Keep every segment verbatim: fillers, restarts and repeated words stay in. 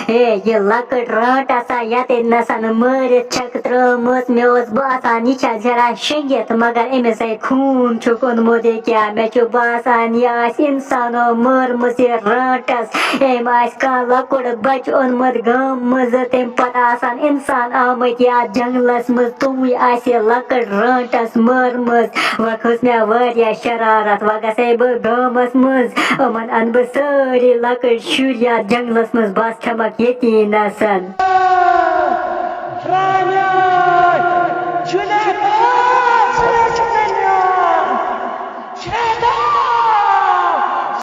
ہے، یہِ لۄکٕٹ رانٛٹھ آسان یَتٮ۪ن نَسَن مٲرِتھ چھَکھ ترٛٲومٕژ۔ مےٚ اوس باسان، یہِ چھا زِرا شٔنٛگِتھ، مگر أمِس ہے خوٗن چھُکھ اوٚنمُت۔ یہِ کیٛاہ؟ مےٚ چھُ باسان، یہِ آسہِ اِنسانو مٲرمٕژ یہِ رانٛٹَس۔ أمۍ آسہِ کانٛہہ لۄکُٹ بَچہٕ اوٚنمُت گامہٕ منٛزٕ، تَمہِ پَتہٕ آسان اِنسان آمٕتۍ یَتھ جنٛگلَس منٛز، تِموٕے آسہِ یہِ لۄکٕٹ رانٛٹَس مٲرمٕژ۔ وۄنۍ کھٔژ مےٚ واریاہ شرارت، وۄنۍ گژھے بہٕ گامَس منٛز، یِمَن اَنہٕ بہٕ سٲری لۄکٕٹۍ شُرۍ یَتھ جنٛگلَس منٛز، بَس کھٮ۪مَکھ ییٚتی نَسَن۔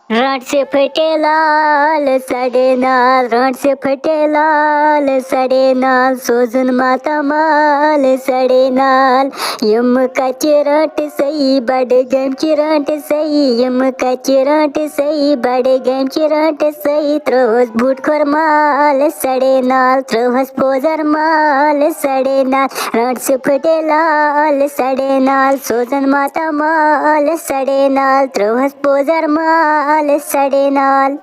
رانٛٹسہِ پھٹے لال سڑے نال، رانٛٹسہِ پھٹے لال سڑے نال، سوزُن ماتامال سڑے نال۔ یِم کچہِ رانٛٹہٕ سہی، بڈگامچہِ رانٛٹہٕ سہی، یِم کچہِ رانٛٹہٕ سہی، بڈگامچہِ رانٛٹہٕ سہی۔ ترٛووہس بوٗٹ کھۄر مال سڑے نال، ترٛووہس پوزر مال سڑے نال، رانٛٹسہِ پھٹے لال سڑے نال، سوزُن ماتامال سڑے نال، ترٛووہس پوزر مال سڑے نال۔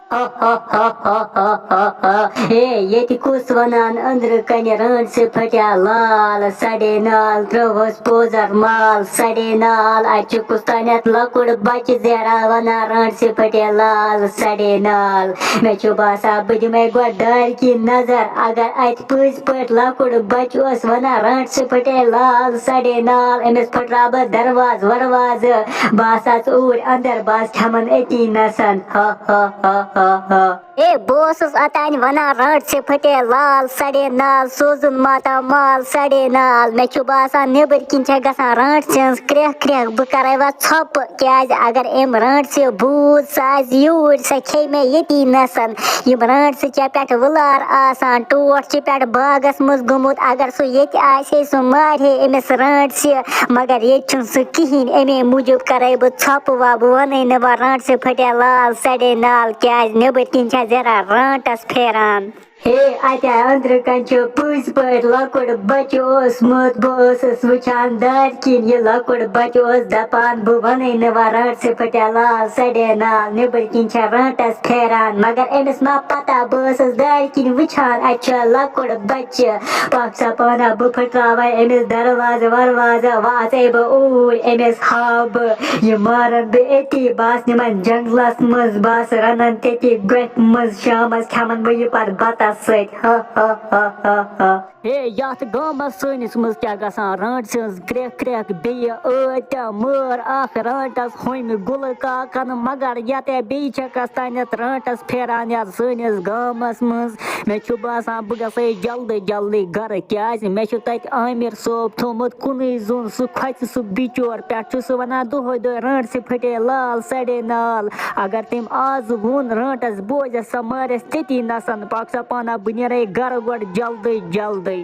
ہے، ییٚتہِ کُس وَنان أنٛدرٕ کَنہِ رانٛٹسہِ پھٹیا لال سڑے نال، ترٛووہس پوزر مال سڑے نال؟ اَتہِ چھُ کُس تانٮ۪تھ لۄکُٹ بَچہٕ زیرا وَنان رانٛٹسہِ پھٹیا لال سڑے نال۔ مےٚ چھُ باسان، بہٕ دِمَے گۄڈٕ دارِ کِنۍ نظر، اگر اَتہِ پٔزۍ پٲٹھۍ لۄکُٹ بَچہٕ اوس وَنان رانٛٹسہِ پھٹے لال سڑے نال، أمِس پھٕٹراو بہٕ دروازٕ وروازٕ، بہٕ آسہٕ اوٗرۍ اَنٛدر، بہٕ آسہٕ کھٮ۪مَن أتی نَسَن۔ ہا، ہا، ہا، ہا، ہا۔ ہے، بہٕ اوسُس اوٚتانۍ وَنان، رانٛٹسہِ پھٹے لال سڑے نال، سوزُن ماتامال سڑے نال۔ مےٚ چھُ باسان، نیٚبٕرۍ کِنۍ چھےٚ گژھان رانٛٹسہِ ہٕنٛز کرٛٮ۪کھ کرٛٮ۪کھ۔ بہٕ کَرَے وۄنۍ ژھۄپہٕ، کیٛازِ اگر أمۍ رانٛٹسہِ بوٗز، سۄ آسہِ یوٗرۍ، سۄ کھیٚیہِ مےٚ ییٚتی نَسَن۔ یِم رانٛٹسہِ چھےٚ پٮ۪ٹھٕ وٕلار آسان، ٹوٹھ چھِ پٮ۪ٹھٕ باغَس منٛز گوٚمُت۔ اگر سُہ ییٚتہِ آسہِ ہے، سُہ مارِ ہے أمِس رانٛٹسہِ۔ مگر ییٚتہِ چھُنہٕ سُہ کِہیٖنۍ، اَمے موٗجوٗب کَرَے بہٕ ژھۄپہٕ وۄپہٕ، وَنَے نہٕ وۄنۍ رانٛٹسہِ پھٹے لال سڑے نال، کیٛازِ نیٚبٕرۍ کِنۍ چھےٚ زِرا رانٛٹَس پھیران۔ ہے، اَتہِ اَنٛدرٕ کَنہِ چھُ پٔزۍ پٲٹھۍ لۄکُٹ بَچہٕ اوسمُت۔ بہٕ ٲسٕس وٕچھان دارِ کِنۍ، یہِ لۄکُٹ بَچہٕ اوس دَپان، بہٕ وَنَے نہٕ وۄنۍ رانٛٹسہِ پھٹے لال سڑے نال، نیٚبٕرۍ کِنۍ چھےٚ رانٛٹَس پھیران۔ مگر أمِس ما پَتہ، بہٕ ٲسٕس دارِ کِنۍ وٕچھان، اَتہِ چھُ لۄکُٹ بَچہٕ۔ پاک سا پانا، بہٕ پھٕٹراوَے أمِس دروازٕ وروازٕ، وۄنۍ اَژَے بہٕ اوٗرۍ، أمِس ہاوٕ بہٕ، یہِ مارَن بہٕ أتی، بہٕ آسہٕ نِمَن جنٛگلَس منٛز، بہٕ آسہٕ رَنان تٔتی گۄپھِ منٛز، شامَس کھٮ۪مَن بہٕ یہِ پَتہٕ بَتَس سۭتۍ۔ ہا، ہا، ہا، ہا، ہا۔ ہے، یَتھ گامَس سٲنِس منٛز کیٛاہ گژھان؟ رانٛٹسہِ ہٕنٛز کرٛٮ۪کھ کرٛٮ۪کھ، بیٚیہِ ٲدۍ تہٕ مٲر اَکھ رانٛٹَس، ہُمہِ گُلہٕ کاکَن، مگر یَتھ ہے بیٚیہِ چھَکھ تَس تانٮ۪تھ رانٛٹَس پھیران یَتھ سٲنِس گامَس منٛز۔ مےٚ چھُ باسان، بہٕ گژھٕ ہے جلدی جلدی گرٕ، کیازِ مےٚ چھُ تَتہِ عامر صٲب تھوٚومُت کُنُے زوٚن۔ سُہ کھۄژِ سُہ بِچور پٮ۪ٹھ، چھُ سُہ وَنان دۄہَے دۄہَے، رانٛٹسہِ پھٹے لال سڑے نال۔ اگر تٔمۍ آز ووٚن رانٛٹَس، بوزٮ۪س سۄ مارٮ۪س تٔتی نَسَن۔ پَکھ سا پانہ، بہٕ نیرَے گرٕ گۄڈٕ جلدی جلدی۔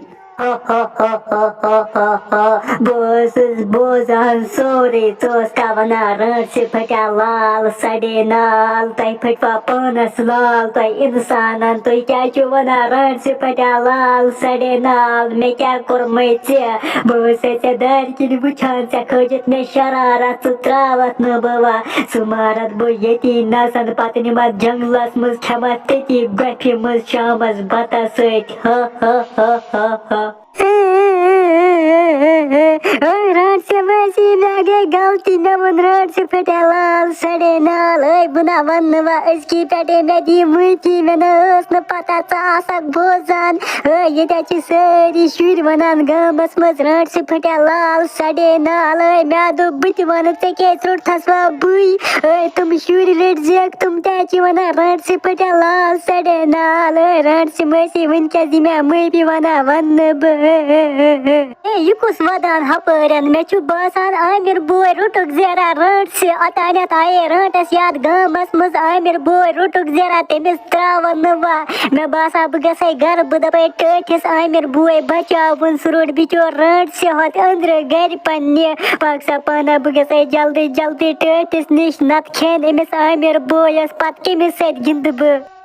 بہٕ ٲسٕس بوزان سورُے، ژٕ اوسکھا وَنان، رانٛٹسہِ پھٹیا لال سڑے نال، تۄہہِ پھٹوا پانَس لال، تۄہہِ اِنسانَن، تُہۍ کیٛازِ چھِو وَنان، رانٛٹسہِ پھٹیا لال سڑے نال، مےٚ کیٛاہ کوٚرمَے ژےٚ؟ بہٕ ٲسَے ژےٚ دارِ کِنۍ وٕچھان، ژےٚ کھٲجِتھ مےٚ شرارت، ژٕ ترٛاوَتھ نہٕ بہٕ وۄنۍ، ژٕ مارَتھ بہٕ ییٚتی نَسَن، پَتہٕ نِمَتھ جنٛگلَس منٛز، کھٮ۪مَتھ تٔتی گۄپھِ منٛز شامَس بَتَس سۭتۍ۔ ہا، ہا، ہا، ہا، ہا۔ اے رانٛٹسہِ مٲسی، مےٚ گٔے غلطی، مےٚ ووٚن رانٛٹسہِ پھٹیا لال سڑے نال۔ اے بہٕ نہ وَنہٕ نہٕ وۄنۍ أزکی پٮ۪ٹھے، مےٚ دِ معٲفی، مےٚ نہ ٲس نہٕ پتہ ژٕ آسکھ بوزان۔ اے ییٚتہِ حظ چھِ سٲری شُرۍ وَنان گامَس منٛز، رانٛٹسہِ پھٹیا لال سڑے نال۔ اے مےٚ دوٚپ بہٕ تہِ وَنہٕ، ژےٚ کیٛازِ روٚٹتھَس وۄنۍ بٕے؟ اے تِم شُرۍ رٔٹۍ زیکھ، تِم تہِ حظ چھِ وَنان رانٛٹسہِ پھٹیا لال سڑے نال۔ اے رانٛٹسہِ مٲسی، وٕنۍ کیٛاہ زِ مےٚ معٲفی وَنان، وَنہٕ نہٕ بہٕ۔ اے، یہِ کُس وَدان ہَپٲرٮ۪ن؟ مےٚ چھُ باسان، عامر بوے روٚٹُکھ زیرہ رانٛٹسہِ۔ اوٚتانٮ۪تھ آیے رانٛٹَس یَتھ گامَس منٛز، عامر بوے روٚٹُکھ زیرہ، تٔمِس ترٛاوَن نہٕ وۄنۍ۔ مےٚ باسان، بہٕ گژھَے گَرٕ، بہٕ دَپَے ٹٲٹھِس، عامر بوے بَچاوُن، سُہ روٚٹ بِچور رانٛٹسہِ ہوٚت أنٛدرٕ گَرِ پنٛنہِ۔ پاک سا پانہ، بہٕ گژھَے جلدی جلدی ٹٲٹھِس نِش، نَتہٕ کھٮ۪ن أمِس عامر بویَس، پَتہٕ کٔمِس سۭتۍ گِنٛدٕ بہٕ؟